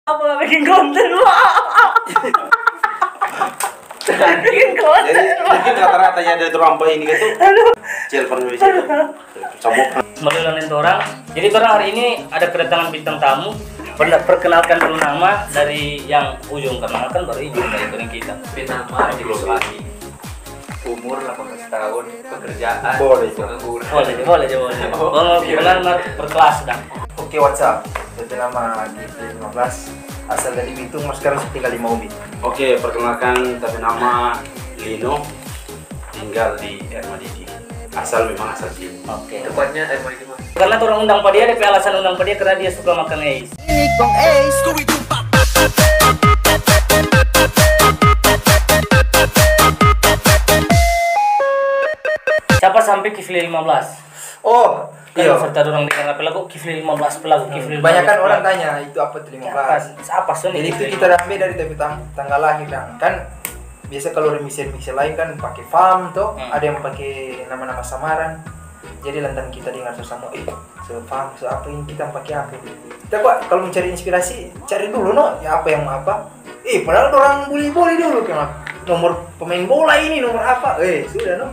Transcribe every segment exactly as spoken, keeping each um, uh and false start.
Apa bikin konten, Pak? Bikin konten, Jadi Pak. Mungkin rata-rata yang ada orang apa ini gitu. Aduh. Cil pernah bisa. Cabut. Kembali ulang dengan orang. Jadi orang hari ini ada kedatangan bintang tamu. Pernah perkenalkan dulu nama dari yang ujung, karena kan baru ini dari kita. Nama Edi Suwandi. Umur delapan belas tahun, pekerjaan Boleh, Cok. Pengangguran. Boleh, boleh, boleh. Oh, Boleh, iya. Kenalan mar- berkelas dah. Oke, what's up? Saya nama Kifli lima belas, asal dari Bitung, mas sekarang saya tinggal di Maumbi. Oke, perkenalkan, tapi nama Lino, tinggal di Ermadidi. Asal memang asal sini. Oke. Tepatnya, eh, mau di mana? Karena orang undang pa dia, dia pe alasan undang pa dia karena dia suka makan es. Ini kong es. Siapa sampai Kifli lima belas? Oh, Kan iya. Serta orang dengar apa lagu Kifli lima belas, apa lagu Kifli lima belas. Banyak kan orang tanya itu apa tuh lima belas. Siapa? Siapa sih? Jadi itu kita ambil dari tapi tang- tanggal lahir, dang. Kan biasa kalau remix-remix lain kan pakai fam toh, Hmm. ada yang pakai nama-nama samaran. Jadi lantaran kita dengar so sama, eh, so fam, so apa ini kita pakai apa? Kita kok kalau mencari inspirasi, cari dulu no, ya apa yang apa. Eh, padahal orang buli-buli dulu kan. Nomor pemain bola ini, nomor apa? Eh, sudah no.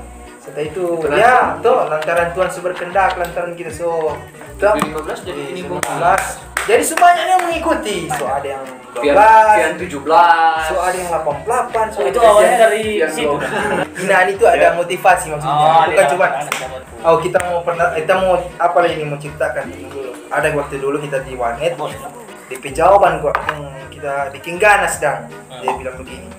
Setelah itu, Betul. Ya, toh lantaran Tuhan so berkendak, lantaran kita so toh, Lima belas jadi eh, ini lima belas. Jadi semuanya yang mengikuti. So ada yang dua Pian, belas, Pian tujuh belas. so ada yang delapan pelapan, so Oh, itu ada awalnya yang dari Pian situ. dua belas. Nah, itu ada Ya. motivasi maksudnya. Oh, Bukan cuma ada. Oh, kita mau pernah kita mau apa lagi ini mau ceritakan dulu. Ada waktu dulu kita di warnet. Di jawaban gua yang kita bikin ganas dang. Dia bilang begini.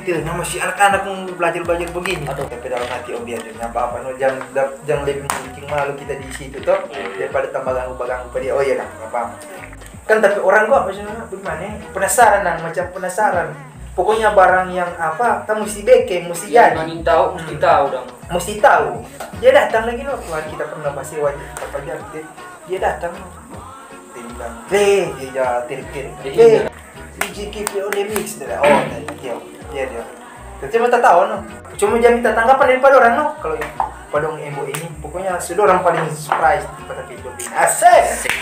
Dia nama si anak-anak mau belajar-belajar begini. Aduh, tapi dalam hati, oh biar dia apa-apa no, jangan jangan lebih bikin malu kita di situ toh. Daripada tambah ganggu-ganggu pada dia. Oh iya dah, apa-apa. Kan tapi orang kok maksudnya bagaimana? Penasaran dang, macam penasaran. Pokoknya barang yang apa, kita mesti bikin, mesti jadi. Yang ingin tahu mesti tahu dong. Mesti tahu. Dia datang lagi no, Tuhan kita pernah pasti wajib apa aja dia, dia datang. Dia bilang, "Leh," dia ja tirik-tirik. "Leh, D J Kifli on the mix," dia. Oh, dia dia dia. Dia cuma tatawa no. Cuma jangan minta tanggapan daripada orang no. Kalau pada dong embo ini, pokoknya sudah orang paling surprise pada video ini. Asik.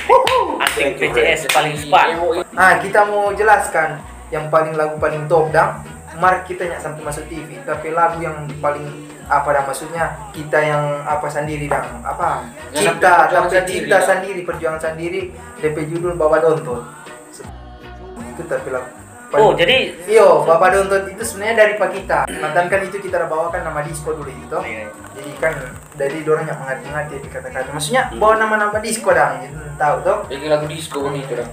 Anting P C S paling spa. Ah, kita mau jelaskan yang paling lagu paling top dang. Mar kita nyak sampai masuk T V, tapi lagu yang paling apa dang maksudnya kita yang apa sendiri dang apa Yang cipta perjuangan tapi sendiri, cinta ya. Sendiri perjuangan sendiri D P judul Baba Donton. Itu tapi lagu Oh, jadi Iyo, Baba Donton itu sebenarnya dari pa kita. Mantan kan itu kita ada bawakan nama disco dulu itu toh. Iya. Jadi kan dari dorang yang mengerti-ngerti di kata-kata. Maksudnya bawa nama-nama disco dang, gitu tahu toh. Bikin lagu disco begitu dong.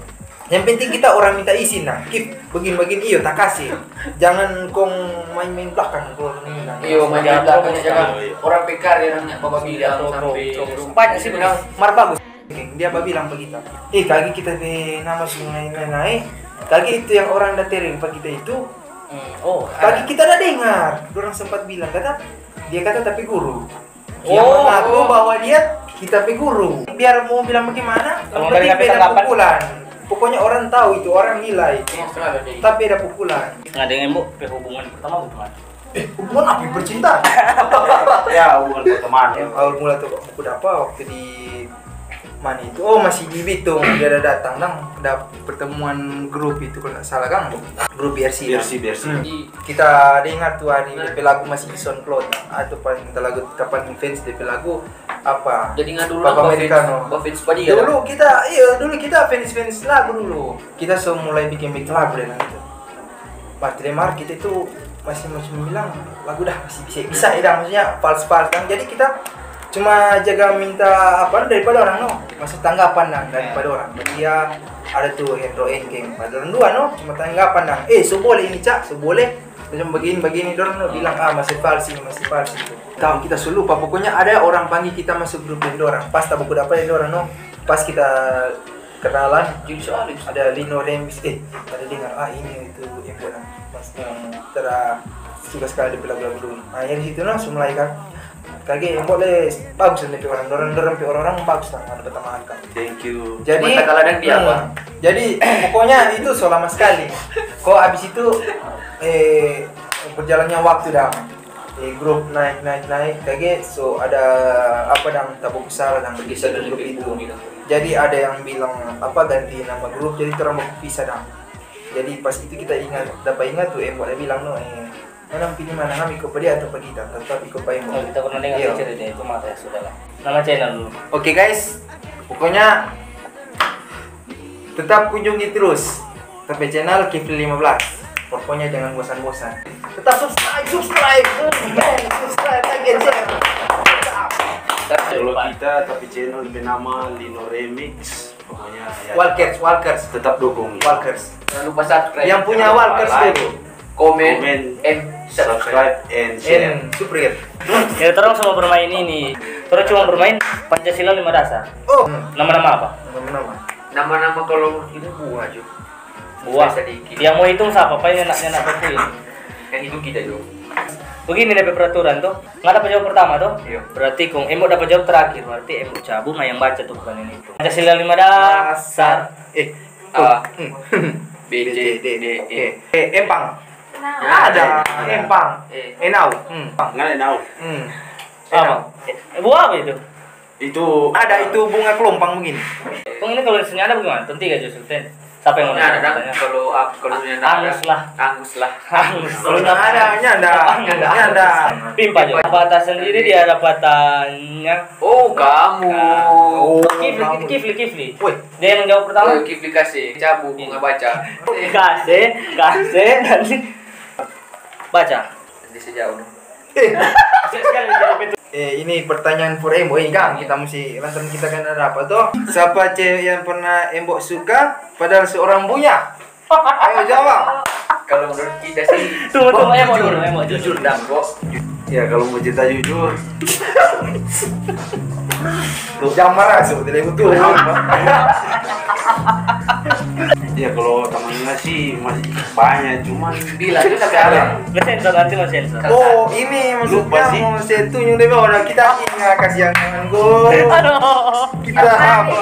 Yang penting kita orang minta izin nah. Kip, begini-begini iyo tak kasih. Jangan kong main-main belakang kalau ini nah. Iyo, main di belakang jangan. Iya. Orang P K R yang nggak bawa bilang sampai banyak sih bilang. Mar bagus. Dia apa bilang begitu. Eh, kagi kita pe nama su naik naik naik. Kagi itu yang orang da tering pa kita itu. Hmm, oh, Kagi kita da dengar. Orang sempat bilang kata dia kata tapi guru. Dia Oh, mengaku oh. Bahwa dia kita pe guru. Biar mau bilang bagaimana, Kalau yang penting dari beda tanggapan. Pukulan. Pokoknya orang tahu itu, orang nilai. Iya, salah ada di. Tapi beda pukulan. Nggak ada yang bu, pe hubungan pertama gimana? Eh, hubungan apa? Percintaan? Ya, hubungan pertemanan. Yang awal mula tuh aku dapat waktu di mana itu? Oh, masih di Bitung. Dia ada datang dang, ada pertemuan grup itu kalau nggak salah kan, grup B R C. B R C, B R C. Hmm. Kita dengar tuh hari D P lagu masih di SoundCloud atau paling kita lagu kapan fans D P lagu apa? Jadi nggak dulu Papa lah, Americano. Buffet Spadi ya. Dulu kita, iya dulu kita fans fans lagu dulu. Kita so mulai bikin bikin lagu dan itu. Pas Tremar kita itu masih masih bilang lagu dah masih bisa bisa ya dah, maksudnya fals fals kan. Jadi kita cuma jaga minta apa daripada orang no, masih tanggapan dang daripada orang. Dia ada tuh Hendro Enkeng, pada orang dua no, cuma tanggapan dang. Eh, so boleh ini cak, so boleh. Macam begini begini dorang no bilang ah masih fals ini masih fals itu. Tahu kita so lupa, pokoknya ada orang panggil kita masuk grup deng dorang. Pas tabuku dapat deng dorang no, pas kita kenalan Jadi soalnya. Ada Lino Remix, eh ada dengar ah ini itu Embo nah. Mas yang tera suka sekali di lagu-lagu dulu. Nah, yang di situ langsung mulai kan. Kage Embo le bagus nih orang dorang dorang pe orang-orang bagus lah ada pertama kan. Thank you. Jadi Mata kaladang dia hmm, apa? Jadi pokoknya itu so lama sekali. Kok abis itu eh berjalannya waktu dah. Eh, grup naik naik naik kage so ada apa dang tabu besar dang Bisa di dari grup ibu itu. Gitu. Jadi ada yang bilang apa ganti nama grup jadi orang mau pisah dang. Jadi pas itu kita ingat, dapa ingat tu Embo ada bilang no, eh, ngana pilih mana, ngana iko pa dia atau pa kita? Tetap iko pa Embo. Oh, kita pernah dengar cerita itu, maka ya sudahlah. Nama channel dulu. Oke guys, pokoknya tetap kunjungi terus tapi channel Kifli lima belas. Pokoknya jangan bosan-bosan. Tetap subscribe, subscribe. Subscribe lagi, share. Kalau kita tapi channel bernama Lino Remix. Pokoknya ya, Walkers, Walkers, tetap dukung ya. Walkers. Jangan lupa subscribe. Yang punya Jangan lupa Walkers like, dulu. Komen, Komen, and subscribe. Subscribe and share. And subscribe. Ya, torang semua bermain ini. Torang cuma bermain Pancasila lima dasar. Oh, Nama-nama apa? nama-nama. Nama-nama kalau ini buah aja. Buah. Sedikit. Yang mau hitung siapa? Paling enak-enak baku ini. Yang itu kita juga. Begini depe peraturan tuh. Nggak dapat jawab pertama tuh. Iya. Berarti kong Embo dapat jawab terakhir. Berarti Embo cabut, nah yang baca tuh bukan ini tuh. Pancasila lima dasar. Eh, A, hmm. B, C, D, E. Oke. Eh, empang. Nah, Ada Ada. empang. Eh. Enau. Hmm. Nggak ada nau. Hmm. Apa? Eh, buah apa itu? Itu Ada itu bunga kelompang begini. Kong ini kalau di sini ada bagaimana? Tentu ya Joseph Ten. Siapa yang mau Nah, ada pertanyaan? Kalau aku kalau yang Angus lah. Angus lah. Angus. Kalau nggak ada, ini ada. Ini ada. Pimpa jo. Apa atas sendiri dia ada patahnya? Oh, kamu. Oh, Kifli, kamu. Kifli, Kifli. Woi, Dia yang jawab pertama. Oh, Kifli kasih cabut bunga baca. Kasih, kasih nanti baca. Di sejauh dong. eh, ini pertanyaan for Embo ini kan kita mesti lantaran kita kan ada apa tuh? Siapa cewek yang pernah Embo suka padahal seorang bunya? Ayo jawab. Kalau menurut kita sih Tunggu, tunggu, Embo jujur, dulu, Embo dulu. Jujur dang, Bo. Ya kalau mau cerita jujur. Jangan marah so, tidak butuh. Ya kalau temannya sih masih banyak, cuman Bila itu tapi ada. Nggak sensor, nanti mau sensor. Oh, ini Lupa maksudnya sih. mau saya tunjuk deh orang kita ingat kasih yang gue. Aduh. Kita apa?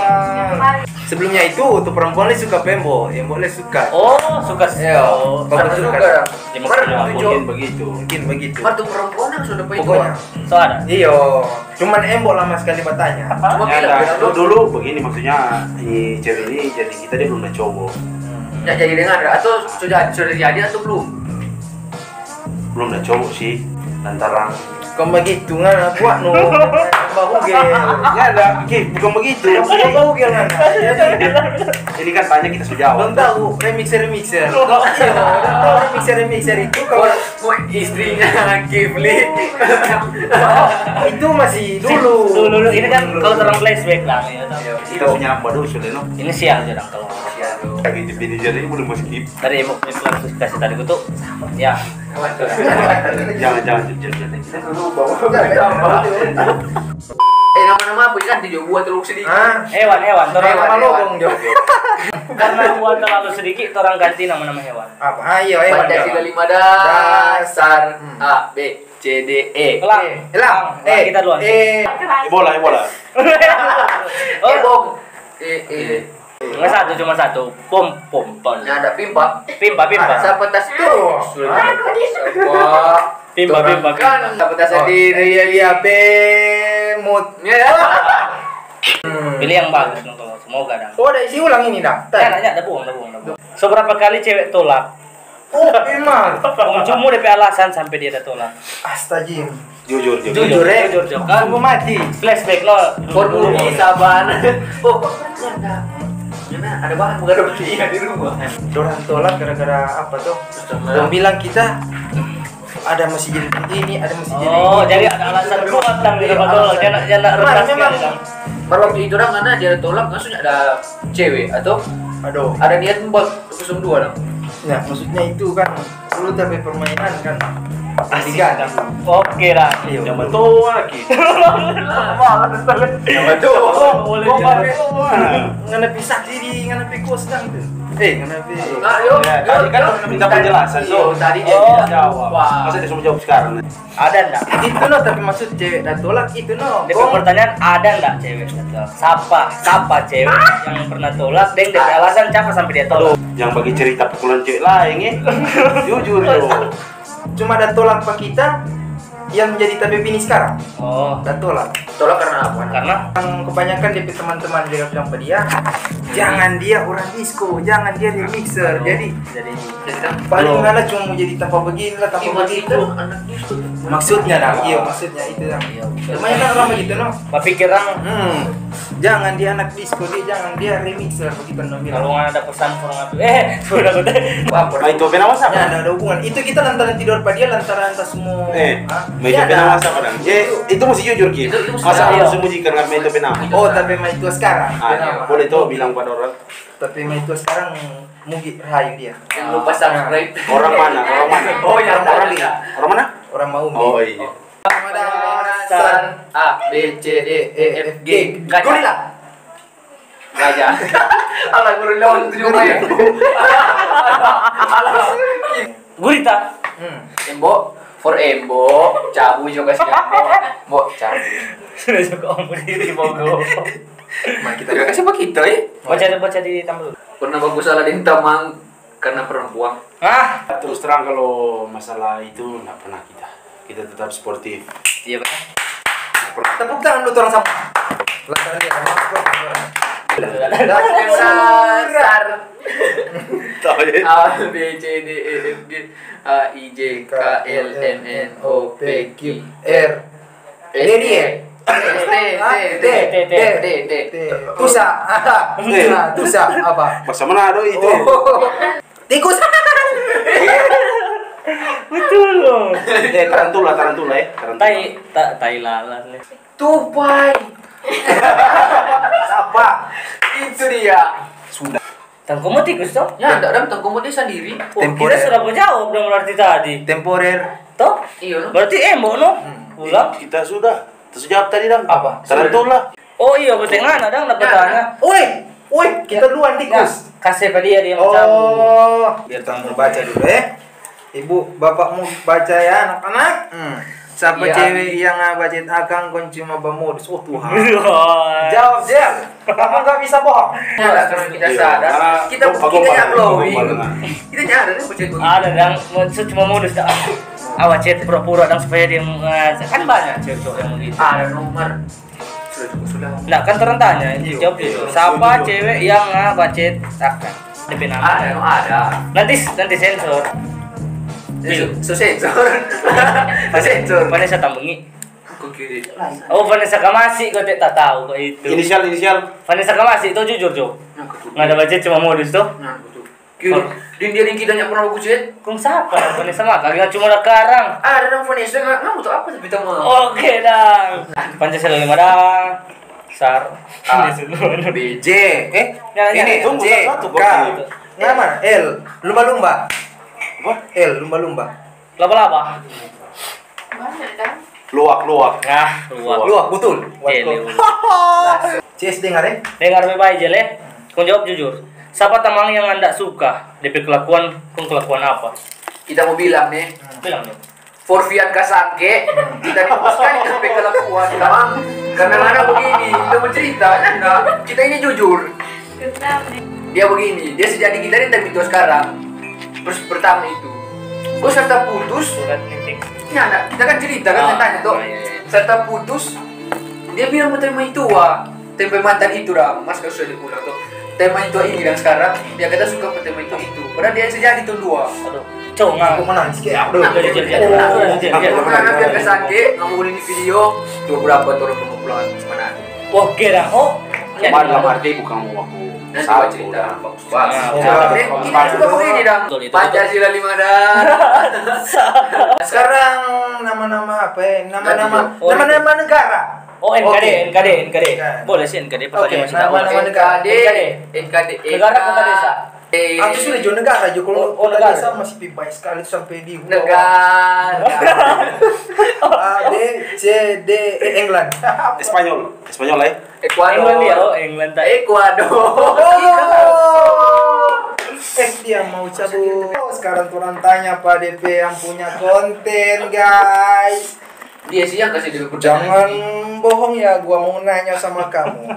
Sebelumnya itu tuh perempuan le suka pa Embo, Embo le suka. Oh, suka. Iya, Oh, bagus Satu suka. juga. Lima puluh lima. Mungkin begitu. Mungkin begitu. Mar tu perempuan yang sudah pergi Pokoknya. tua. So ada. Iyo, cuman Embo lama sekali bertanya. Cuma Ya, bilang, ada. bilang Dulu, dong. Dulu begini maksudnya, ini cewek ini jadi kita dia belum ada cowok. Ya, jadi dengar atau sudah sudah jadi atau belum? Belum ada cowok sih, lantaran Kong begitu ngana buat no. Bahu gel. Ya ada, oke, bukan begitu. Bahu gel ngana. Ini kan tanya kita sudah jawab. Belum tahu remixer remixer. Iya, belum tahu remixer remixer itu kalau Kok istrinya Kifli? itu masih dulu. Dulu, dulu. Ini kan kalau orang flashback lah, ya, tau. Kita punya apa dulu sudah no? Ini siang aja dong kalau. Lagi di bini jadi boleh mau skip. Tadi mau kasih tadi kutu. Ya. Jangan jangan jujur jujur. Eh, nama-nama apa kan dia buat terlalu sedikit. Ah, Hewan, hewan. Orang Hewan, apa hewan. Logong jo? Karena hewan terlalu sedikit, orang ganti nama-nama hewan. Apa? Ayo, hewan. Pancasila Hewan. lima dasar. Hmm. A, B, C, D, E. Elang. Eh, elang. Nah, Eh, kita duluan. Eh, Bola, bola. Eh, bong. Eh, eh. Cuma satu, cuma satu. Pom, pom, pom. Nah, ada pimpa. Pimpa, pimpa. Ah, Siapa tas itu? Tuh. Siapa? Pimpa, Orang pimpa, kan pimpa. siapa tas sendiri? Iya, iya, pemut. Ya. Pilih yang bagus dong kalau semoga dong. Oh, ada isi ulang ini dah. Ya, nanya, ada buang, ada buang, ada buang. Seberapa kali cewek tolak? Oh, memang. Ujungmu depe alasan sampai dia ada tolak. Astagfir. Jujur, jujur. Jujur, eh. Jujur, jujur, kan? Sungguh mati. Flashback lo. Formula sabar. Oh, kok ada? Karena ada bahan bukan ada beli di rumah. Dorang tolak gara-gara apa tuh? Dorang bilang kita ada masih jadi begini, ada masih jadi Oh, ini. Jadi ada alasan kuat dong, gitu, Iya, betul. alasan. Dia nak, dia nak Memang, repas memang. gitu, dong. Baru waktu itu orang karena dia tolak, maksudnya ada cewek atau Aduh. Ada niat buat kosong dua dong. Ya, maksudnya itu kan dulu tapi permainan kan. Asik, Tiga. dong. Oke, dah. Iya. Zaman tua lagi. Apa tuh? Oh, boleh Kok jadi. ngana pi saksi di ngana pi kos kan tuh. Eh, ngana pi. Nah, yuk, Ya, tadi kan minta penjelasan tuh. Tadi dia Oh, bilang Jawab. lupa. Masa dia semua jawab sekarang nih? Ada ndak? Itu no tapi maksud cewek dah tolak itu no. Dia pertanyaan ada ndak cewek? Sapa? Sapa cewek yang pernah tolak? Deng, dia alasan siapa sampai dia tolak? Yang bagi cerita pukulan cewek lain ya. Jujur tuh. Cuma ada tolak pa kita yang jadi tabe bini sekarang. Oh, Ada tolak. Tolak karena apa? Karena Yang kebanyakan dia pe teman-teman juga bilang pa dia, Jangan dia orang disco, jangan dia remixer. Jadi, jadi paling mana cuma mau jadi tampa begini lah, tampa begitu. Maksudnya dah, iya, maksudnya itu dah. Iya. Banyak kan orang begitu, no? Bapikiran. Hmm. Jangan dia anak disco, dia jangan dia remixer begitu, no, bilang. Kalau ada pesan kurang apa? Eh, sudah betul. Apa? Mai tu pe nama sapa? Ya, ada, ada hubungan. Itu kita lantaran tidur pa dia, lantaran tas semua. Eh, mai tu pe nama sapa, dang? Eh, itu mesti jujur, Ki. Masa harus muji karena mai tu pe nama? Oh, tapi mai tu sekarang. Ah, boleh tu bilang pada orang. Tapi mai tu sekarang mugi rahayu dia. Jangan lupa subscribe. Orang mana? Orang mana? Oh, ya, orang mana? Orang mana? Orang Maumbi. Oh, iya. Dasar A, B, C, D, E, F, G. Gorila. Raja. Alah, gorila untuk juga ya. Gurita. Hmm. Embo, for Embo, cabu juga si Embo. Bo, cabu. Sudah juga om diri, Bogo. Mari kita kasih begitu, eh. Baca, baca di tambah dulu. Pernah baku salah deng tamang karena perempuan. Ah, terus terang, kalau masalah itu nggak pernah kita. Kita tetap sportif. Iya, Pak. Tepuk tangan dulu, orang sama. Lantaran dia sama. Dasar. Tahu ya? A, B, C, D, E, F, G, H, I, J, K, L, M, N, O, P, Q, R. S, T, T, T, T, T, T, T. Tusa. Tusa, tusa apa? Bahasa mana ada itu? Oh. Tikus. Betul loh. Eh, tarantula, tarantula, eh. Tarantula. Tai, ta-, tai lalat nih. Tupai. Sapa? Itu dia. Sudah. Tangkomo tikus toh? Ya, ndak ada tangkomo dia sendiri. Oh, kita sudah menjawab dong berarti tadi. Temporer. Toh? Iya, no? Berarti Embo, no? Hmm. Ulang. Kita sudah. Terus jawab tadi, dong. Apa? Tarantula. Oh iya, betul ngana dang dapat tanya. Woi, woi, kita duluan tikus. Kasih pa dia, dia macam. Oh, biar tong mau baca dulu, eh. Ibu, bapak mau baca ya, anak-anak. Hmm. Sapa cewek yang ngabacet akang kong cuma bamodus? Oh Tuhan. Jawab, Jer. Kamu nggak bisa bohong. Kita sadar. Kita, kita yang glowing. Kita nyadar, eh, bacet begitu. Ada dang, maksud cuma modus dah. Awak chat pura-pura dang supaya dia, eh, kan banyak cewek-cewek yang begitu. Ada nomor. Sudah, sudah. Nah, kan torang tanya, jawab jujur. Sapa cewek yang ngabacet akang? Depe nama. Ada, no, ada. Nanti, nanti sensor. Sensor, sensor. Sensor. Vanessa Tambengi. Oh, Vanessa Kamasi, kau tak tahu kok itu. Inisial, inisial. Vanessa Kamasi, itu jujur, Jo. Nggak ada bacet, cuma modus, tuh. Nah, betul. Kiri. Ding dia ding kita nyak pernah baku chat. Kong sapa? Vanessa mah, kagak cuma ada karang. Ada dong Vanessa, nggak, nggak mau tahu apa tapi tahu mah. Oke, dang. Pancasila lima dang. Sar. A, B, C. Eh, ini, tunggu, C, satu, K. Nama? L. Lumba-lumba. Apa? L, lumba-lumba. Laba-laba. Luak, luak. Ah, luak. Luak, betul. Iya, luak. Ces, dengar, eh. Dengar bae-bae, Jel, eh. Kong jawab jujur. Sapa tamang yang nda suka? Depe kelakuan, kong kelakuan apa? Kita mo bilang, ne. Bilang, ne. For Fian Kasangke, kita rindu skali depe kelakuan, tamang. Karna ngana begini, kita mo cerita, nyanda. Kita ini jujur. Dia begini, dia sejadi kita ini tapi itu sekarang. Terus pertama itu, gue serta putus. Surat nitik. Nyanda, kita kan cerita kan, tanya tuh. Serta putus, dia bilang mau terima itu, wah. Tempe mantan itu, Ram. Mas, kalau sudah diulang tuh. Tema itu ini dan sekarang, dia kata suka pe tema itu, itu. Padahal dia yang sejadi tuh dua. Aduh. Cong, ah. Aku menangis kayak apa? Iya, iya, iya. Iya, iya, iya. Aku pernah hampir ke Sangke, kamu udah di video, dua berapa turun kamu pulang ke mana? Oke dah. Oh, iya. Cuma dalam arti bukan mau aku cerita, bagus banget. Nah, kita juga begini, dong. Betul, itu, betul. Pancasila lima dan sekarang nama-nama apa, eh? Nama-nama, nama-nama negara. Oh, N K D, N K D, N K D. Boleh sih N K D, pertanyaan masih nama-nama negara. N K D, N K D, negara kota desa. Aku sudah jauh negara, jauh. Kalau kota desa masih pi baik sekali sampai di negara. A, B, C, D, E, England. Spanyol, Spanyol, eh. Ekuador. England dia, oh, England tadi. Ekuador. Eh, dia mau cabut. Sekarang torang tanya pa depe yang punya konten, guys. Dia sih yang kasih dulu pertanyaan. Jangan bohong ya, gua mau nanya sama kamu.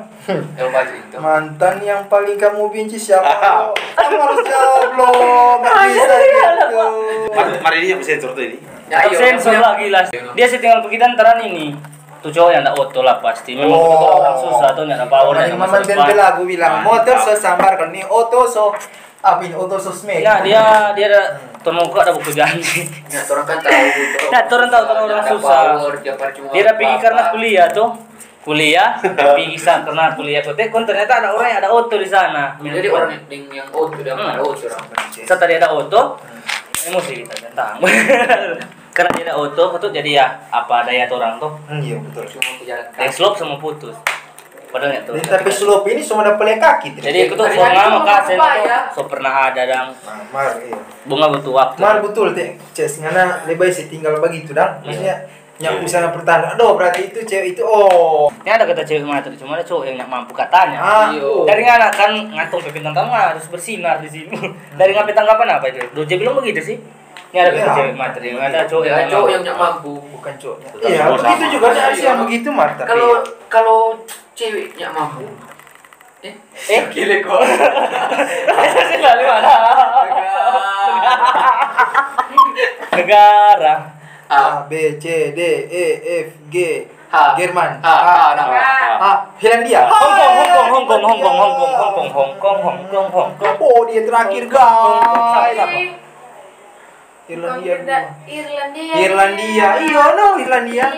Mantan yang paling kamu benci siapa? Kamu harus jawab loh, nggak bisa gitu. Mari, mari dia bisa sensor tuh ini. Ya, iya, sensor lagi lah. Dia sih tinggal pergi dan terang ini. Tu cowok yang ada oto lah pasti. Memang betul orang susah tu, nyanda power, nyanda masa depan. Maman tempe lagu bilang, motor so sambar, kalau ni oto so, apa ini, oto so smack. Nah, dia, dia ada, torang muka ada buku janji. Ya, torang kan tahu, torang susah. Nah, torang tahu, torang orang susah. Dia ada pigi karena kuliah tu. Kuliah, pigi sa-, karena kuliah kote, kon ternyata ada orang yang ada oto di sana. Jadi orang yang, yang oto, dia ada oto, orang. Sa tadi ada oto, emosi kita tentang. Karena dia ada oto, itu jadi ya apa daya orang tu. Hmm, iya, betul. Cuma pejalan kaki. Dan slop sama putus. Padahal ya tu. Tapi slop ini cuma ada pele kaki. Jadi aku tu so lama ka seng tu, so pernah ada dang. Mar, iya. Bunga butuh waktu. Mar, betul, te. Ces, ngana lebe se tinggal bagitu dang. Maksudnya, nya usaha pertahanan. Aduh, berarti itu cewek itu, oh. Ini ada kata cewek matre, cuma ada cowok yang nggak mampu katanya. Ah, iyo. Dari ngana kan ngantung pe bintang tamu harus bersinar di sini. Dari ngana pe tanggapan apa itu? Doja bilang begitu sih. Ini ada kata cewek matre, ada cowok yang nggak mampu. Bukan cowoknya. Iya, begitu juga ada yang begitu, Marta. Kalau, kalau ceweknya mampu, eh? Eh? Gile kok. Selalu ada. Negara. A, B, C, D, E, F, G. H. Jerman. H, H, H. Finlandia. Hong Kong, Hong Kong, Hong Kong, Hong Kong, Hong Kong, Hong Kong, Hong Kong, Hong Kong, Hong Kong. Oh, dia terakhir, guys. Hong Kong, Hong Kong. Irlandia. Irlandia. Irlandia. Iyo, no, Irlandia.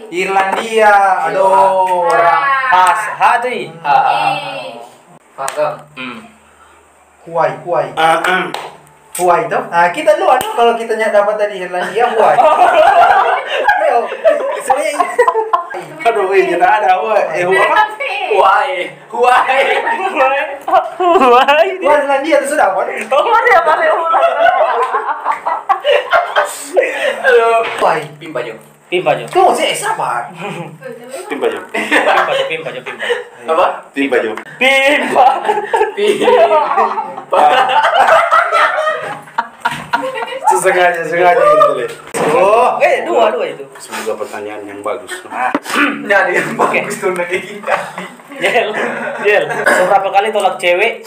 Irlandia. Aduh. Pas. H tu i. Paham. Hmm. Huai, huai. Huai to? Ah, kita dua tu kalau kita nya dapat tadi Irlandia, huai. Iyo. Sebenarnya. Aduh, weh, kita ada, huai. Eh, huai apa? Huai. Huai. Huai. Huai. Huai Irlandia tu sudah apa? Oh, mari apa, mari ulang. Aduh. Huai. Pimpa jo. Pimpa jo. Tuh, si sabar. Pimpa jo. Pimpa jo, pimpa jo, pimpa jo. Apa? Pimpa jo. Pimpa. Pimpa. Sengaja, sengaja itu, Le. Oh, eh, dua, dua itu. Semoga pertanyaan yang bagus. Ah. Nyari yang bagus tuh, lagi kita. Jel, Jel, seberapa kali tolak cewek?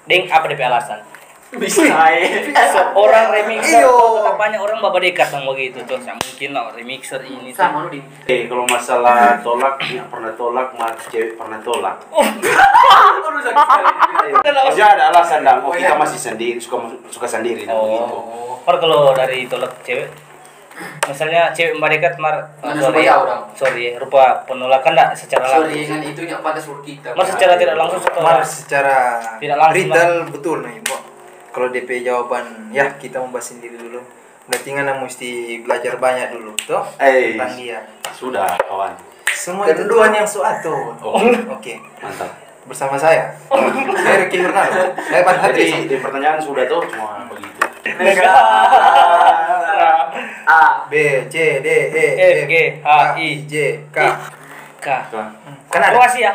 Deng apa depe alasan? Bisa, eh. Seorang remixer, iyo, tetap banyak orang babadekat yang begitu tuh. Nggak mungkin lah remixer ini tuh. Sama lu di. Eh, kalau masalah tolak, nggak pernah tolak, mar cewek pernah tolak. Aduh, sakit sekali. Ayo. Pasti ada alasan dang. Oh, kita masih sendiri, suka suka sendiri dang, begitu. Oh. Mar kalau dari tolak cewek, misalnya cewek babadekat, mar, ngana sorry, sorry, rupa penolakan dak secara langsung? Sorry, kan itu yang pantas buat kita. Mar secara tidak langsung atau mar secara tidak langsung, Rital, mar? Betul nih, Bo. Kalau depe jawaban, ya, kita mau bahas sendiri dulu. Berarti ngana musti belajar banyak dulu, toh? Eh, tentang dia. Sudah, kawan. Semua itu Tuhan yang so atur. Oh. Oke. Mantap. Bersama saya. Saya Ricky Fernando. Saya Bang Haji. Jadi, di pertanyaan sudah tuh, cuma begitu. Negara. A. B, C, D, E, F, F, G, H, I, J, K. K. K. Kanada. Kroasia.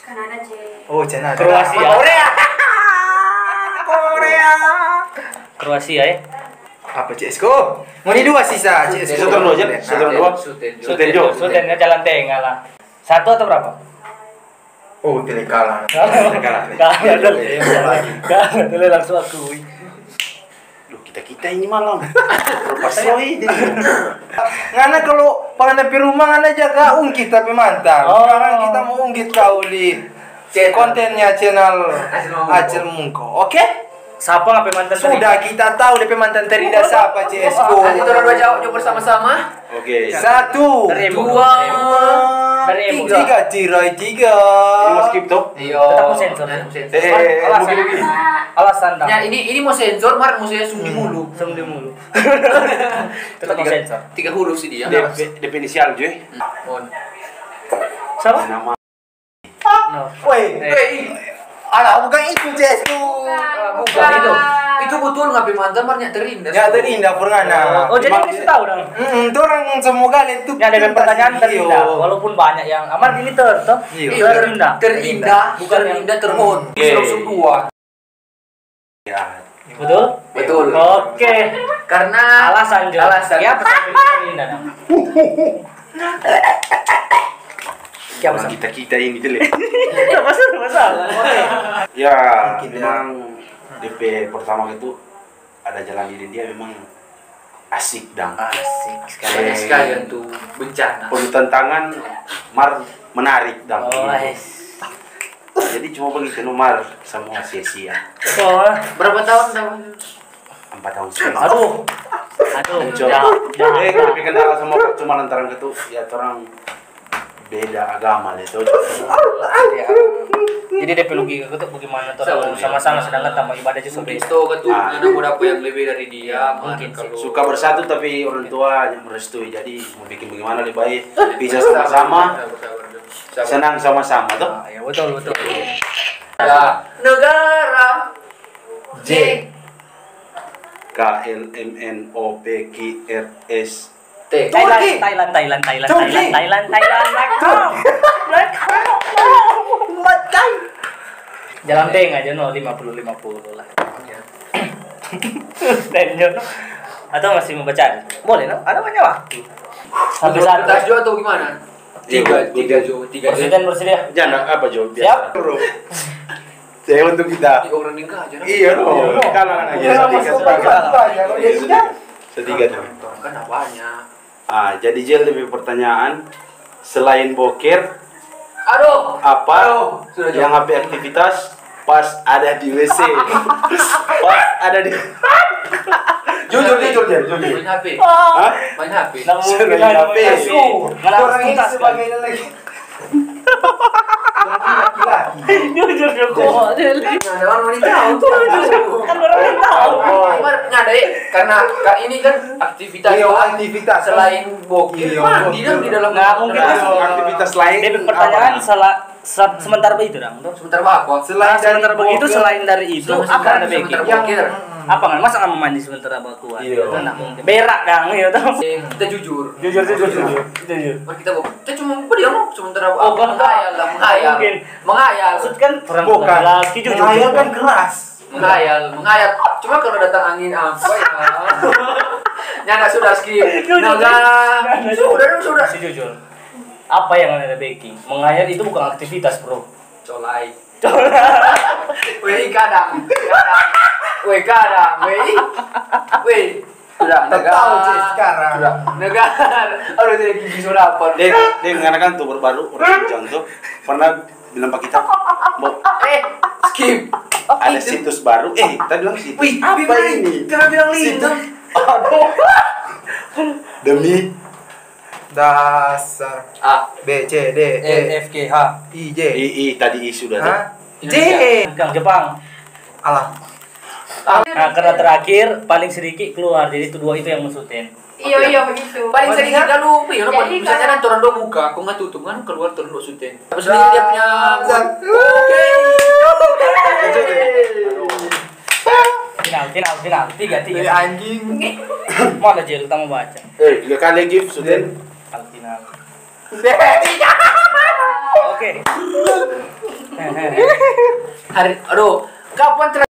Kanada, C. Oh, Kanada. Kroasia. Korea. Korea. Kroasia, eh. Apa, C S ko? Ngoni dua sisa, C S ko. Suten dua, Jen. Suten dua. Suten jo. Suten jo. Suten, ya, jalan tengah lah. Satu atau berapa? Oh, tele kalah. Kalah. Kalah. Kalah, tele. Kalah, tele langsung akui. Duh, kita-kita ini malam. Lepas soi deh. Ngana kalau pa ngana pe rumah, ngana jaga ungkit tapi mantan. Oh. Sekarang kita mau ungkit kau di kontennya channel Acil Mungko. Acil Mungko. Oke? Sapa ngana pe mantan tadi? Sudah kita tahu depe mantan terindah sapa, C S ko. Nanti torang dua jawab jo bersama-sama. Oke. Satu, dua, tiga, tirai tiga. Ini mau skip, toh? Iyo. Tetap mau sensor, ya? Tetap mau sensor. Eh, eh, eh, alasan. Mungkin lagi. Alasan, dah. Ya, ini, ini mau sensor, mar, maksudnya sung di mulu. Sung di mulu. Tetap mau sensor. Tiga huruf sih dia. Depe, depe inisial, cuy. Sapa? Nama. Woi, eh. Woi. Alah, bukan itu, C S ko. Bukan. Bukan itu. Itu betul ngana pe mantan mar nya terindah. Nya terindah, pernah, nah. Oh, jadi bisa tahu dong. Mm, torang semoga itu. Nya ada pertanyaan terindah, walaupun banyak yang, mar ini ter-, toh? Iya. Terindah. Terindah, bukan terindah, terhormat. Oke. Bisa langsung dua. Ya. Betul? Betul. Oke. Karena alasan juga. Alasan. Ya, pesan ini dah. Siapa, orang kita-kita ini, Jel. Nggak masalah, nggak masalah. Oke. Ya, memang D P pertama itu ada jalan di India, memang Asik dang. Asik sekali. Banyak sekali yang tuh bencana. Penuh tantangan, mar menarik dang. Oh, Gitu. Ais. Jadi cuma begitu no mar semua sia-sia. Oh, Berapa tahun tahun? Empat tahun setengah. aduh. Aduh, Cok. jangan, jangan. Eh, tapi kendala sama cuma lantaran itu ya orang beda agama deh tuh. Ya. Jadi dia perlu gitu bagaimana tuh sama-sama sedangkan tambah ibadah aja Mungkin sobek. Sto kan tuh Ah. ada beberapa yang lebih dari dia. Mungkin Mana kalau Suka bersatu tapi orang tua yang merestui. Jadi mau bikin bagaimana lebih baik bisa sama-sama Sabar, sabar, sabar. senang sama-sama tuh. Ah, ya betul betul. Ya. Negara J. K L M N O P Q R S. T. Thailand, Thailand, Thailand, Thailand, Turki. Thailand, Thailand, Thailand, Black Hole, Black Hole. Jalan tengah aja no, lima puluh lima puluh lah. Dan Jono, atau masih mau baca? Boleh no, ada banyak waktu. Sampai Menurut satu. Kertas juga atau gimana? Tiga, Iya, tiga iya. Jo, tiga Jo. Presiden bersedia. Jangan apa Jo Siap? biasa. Bro. Saya untuk kita. Tiga orang yang aja. Iya no. Kalangan aja. Iya, Setiga, masuk setiga. akal aja. Kalau dia sudah, Setiga tuh. Kan banyak. Ah, jadi Jel lebih pertanyaan selain boker Aduh. apa Aduh, sudah yang jawab. H P aktivitas pas ada di W C. Pas ada di jujur, jujur, Jel, jujur. Main H P. Hah? Main H P. Nggak mungkin Sudah lah, H P. main H P. Nggak ada Orang ini tuntas, kan? Sebagai lelaki. Lelaki. Jujur, jujur. Nah, ada orang wanita tahu tuh. Kan orang yang tahu. Mar, nggak ada eh. Karena Kak ini kan aktivitas Iya, doang. Aktivitas. Selain boker, Iya, mandi dong di dalam. Nggak mungkin Nah, masuk. Aktivitas lain Dia pertanyaan apa? Salah se- sementara begitu dong tuh. Sementara apa? Selain Nah, sementara dari begitu boker. Selain dari itu Sementara- apa ada sementara baking? boker. Apa nggak masa nggak mau mandi sementara bakuan? Iya. Itu nggak mungkin. Berak dong ya tuh. Eh, kita jujur. Jujur jujur jujur jujur. Mar kita bawa. Kita cuma apa dia mau sementara apa? Oh, bukan. Menghayal lah, menghayal. Mungkin. Menghayal. Maksud kan orang Bukan. Laki jujur. Menghayal kan keras. Menghayal, menghayal. Cuma kalau datang angin apa ya? Nyanda sudah skip. Jujur. Nah, sudah, sudah. Masih jujur. Apa yang ada baking? Menghayal itu bukan aktivitas, bro. Colai. Weh kadang, kadang. Weh kadang, weh. Weh. Sudah, Tahu sih sekarang. Sudah. Negara. Aduh, jadi gigi sudah apa? Deng, deng, karena kan tuh baru orang Sumedang tuh pernah bilang pak kita, "Bo, Eh, skip. Ada situs baru." Eh, kita bilang situs. Wih, Apa bilang, ini? kita bilang situs. Aduh. Demi Dasar. Ah, B, C, D, E, E F G H. I, J. I, I tadi I sudah tuh. Hah? Indonesia. J. Yang Jepang. Alah. Nah, karena terakhir paling sedikit keluar, jadi itu dua itu yang musuhin. Iya, iya, begitu. Paling sedikit lalu, iya, Jadi misalnya kalau kan torang dua buka, kong nggak tutup kan keluar torang dua suten. Habis ini dia punya. Zat. Oke. Final, final, final. Tiga, tiga. Dari anjing. Mana Jel, kita mau baca. Eh, tiga kali gift suten. Final, final. Oke. Hari, aduh, kapan terakhir?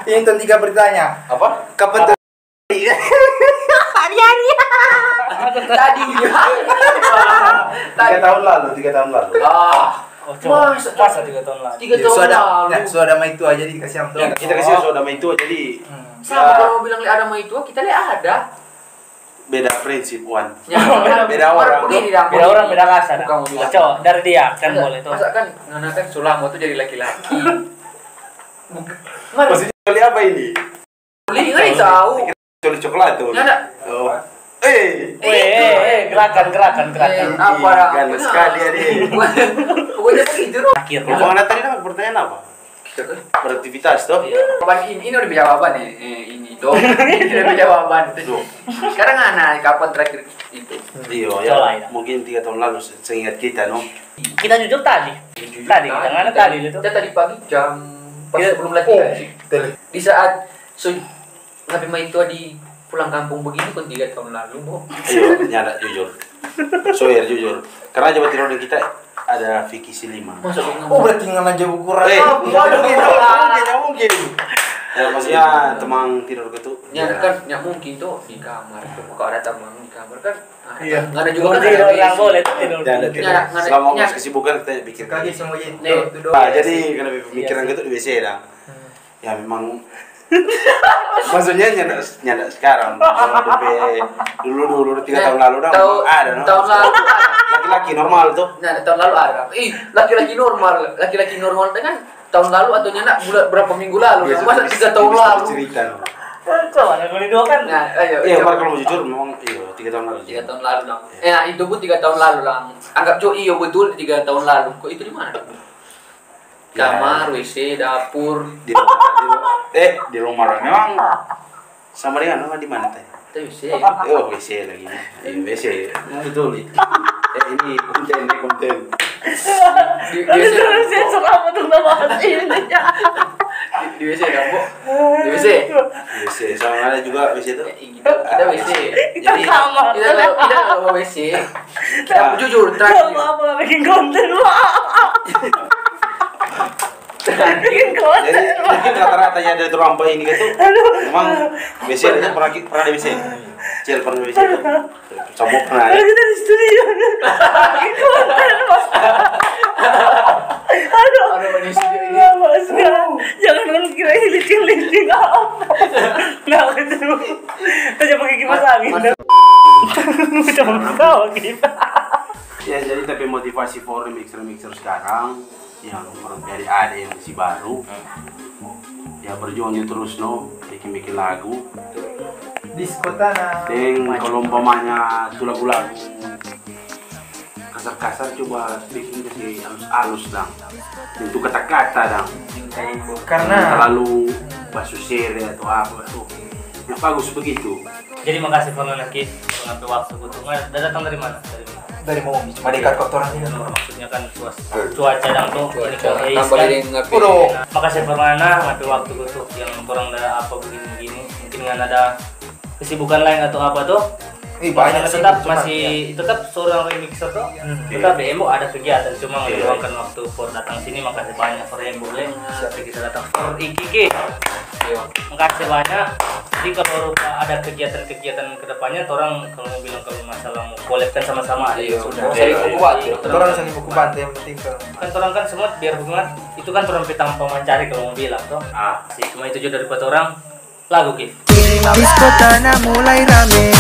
Ini tuh tiga beritanya. Apa? Kapan tuh? Tadi. Tiga tahun lalu, tiga tahun lalu. Ah, Oh, coba. Masa? Masa tiga tahun lagi? Tiga tahun Sudah, lalu. ya, sudah mah itu aja dikasih sama Ya, tuh. kita kasih sudah sama itu aja di Sama kalau mau bilang ada sama itu, kita lihat ada. Beda prinsip, Wan. Ya, Beda orang. Begini, Dang. Beda orang, beda rasa. Bukan mau bilang. Coba dari dia kan Masa- boleh tuh. Masa kan ngana kan sulamo tuh jadi laki-laki. Mari. Maksudnya kali apa ini? Boleh nggak tahu? Coli coklat tuh. Nggak ada. Oh. Eh. Weh, eh, eh, gerakan, gerakan, gerakan. Eh, apa dah? Ganda sekali ya dia. Pokoknya begitu tuh. Akhir. Mau nanya tadi apa pertanyaan apa? Beraktivitas toh? Iya. Kapan ini, ini udah jawaban nih. Eh, ini tuh. Ini udah jawaban. Tuh. Sekarang ngana kapan terakhir itu? Iya, Coba, ya. ya. Mungkin tiga tahun lalu se- seingat kita no. Kita jujur tadi. Tadi kita ngana tadi itu. Kita tadi pagi jam pas Iya. sebelum latihan sih. Betul. Di saat so tapi main itu di pulang kampung begini kan tiga tahun lalu, Bo. Iya, nyanda jujur. Swear jujur. Karena coba tidur di kita ada Vicky Silima. Masa kau Oh, berarti ngana aja ukuran. Eh, Oh, tidak mungkin, bukan. tidak mungkin, tidak mungkin. Ya maksudnya teman tidur itu. Ya kan, ya mungkin tuh di kamar. Kalau ada teman di kamar kan. Ah, Iya. Nggak ada juga kan. Boleh Ada orang basic. boleh tuh tidur. Jangan ada Ini tidur. ada- ada- Selama ini mau ada- kesibukan kita pikir. Kaki semua itu. Nih. Itu doang. Nah, jadi karena pemikiran Iya sih. Gitu di W C dah. Ya memang Maksudnya nyanda, nyanda sekarang. Kalau depe dulu, dulu, tiga tahun lalu dong, ada, no? Tahun lalu ada. Laki-laki normal tuh. Nah, tahun lalu ada. Ih, laki-laki normal. Laki-laki normal itu kan tahun lalu atau nyanda, bulan, berapa minggu lalu? Iya, masa tiga tahun lalu? Cerita, no. Coba, nah, boleh dua kan? Nah, ayo, iya, coba. Mar, kalau mau jujur, memang, iya, tiga tahun lalu. Tiga tahun lalu dong. Iya. Eh, nah, itu pun tiga tahun lalu lah. Anggap jo, iyo, betul, tiga tahun lalu. Kok itu di mana? Ya. Kamar, W C, dapur. Di rumah, di rumah. Eh, di rumah orang. Memang sama dengan rumah di mana tadi? Itu W C. Oh, W C lagi. Iya, W C. Nah, betul itu. Eh, ini konten, ini konten. Di, di W C. Tapi terus ya, selamat untuk bahas ini. Di, di W C kan, Bu? Di W C. W C, sama ada juga W C itu. Kita, kita W C. Kita sama. Kita kalau, kita kalau W C, kita jujur, terakhir. Kalau apa bikin konten, Wak? Bikin konten, Wak. Jadi, mungkin rata-rata yang ada di rumah ini gitu, memang W C ada pernah, pernah di W C. Cil pernah di W C itu. Semua pernah, ya. Kita di studio. Bikin konten, Wak. Aduh. Aduh, manis juga ini. Aduh, Mas, kan. Jangan, kan, kira ini licin-licin apa. Nah, gitu. Kita coba pakai kipas angin, dah. Udah mau ketawa kita. Ya, jadi tapi motivasi for remixer-remixer sekarang yang baru jadi, ada yang masih baru. Ya, berjuang aja terus, no, bikin-bikin lagu. Diskotana. Deng, kalau umpamanya tu lagu-lagu kasar-kasar, coba bikin kasi alus-alus dang. Untuk kata-kata dang. Karena terlalu basusere atau apa tuh. Yang bagus begitu. Jadi makasih for nana, Ki, for ngampe waktu butuh. Nggak, da datang dari mana? Dari mana? Dari Maumbi, cuma dekat kota orang ini. Maksudnya kan cuaca, cuaca dang tuh, ini kong eis kan. Udah. Makasih for nana, ngampe waktu butuh yang orang da apa begini-begini. Mungkin nggak ada kesibukan lain atau apa tuh? Ih, banyak sih, tetap masih, tetap seorang remixer tuh. Hmm. Tetap ya, Embo ada kegiatan, cuma meluangkan waktu for datang sini, makasih banyak for Embo, le. Siap. Kita datang for Iki, Ki. Iya. Makasih banyak. Jadi kalau rupa ada kegiatan-kegiatan ke depannya, orang kalau mau bilang kalau masalah mau collab kan sama-sama, iya, sudah. Saling buku bantu. Orang saling buku bantu yang penting tuh. Kan orang kan semua biar hubungan itu kan orang pe tampa mancari kalau mau bilang tuh. Ah. Sih, cuma itu juga dari orang. Lagu, Ki. Diskotana mulai rame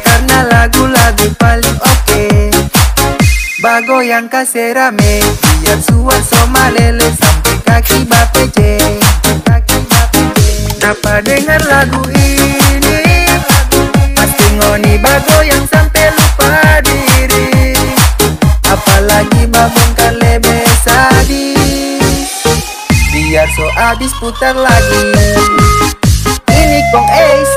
karna lagu-lagu paling oke. Bagoyang kase rame, biar suar so malele sampe kaki bapece. Dapa dengar lagu ini, pasti ngoni bagoyang sampe lupa diri. Apalagi babongkar lebe sadis. Biar so abis putar lagi. Ini kong eis.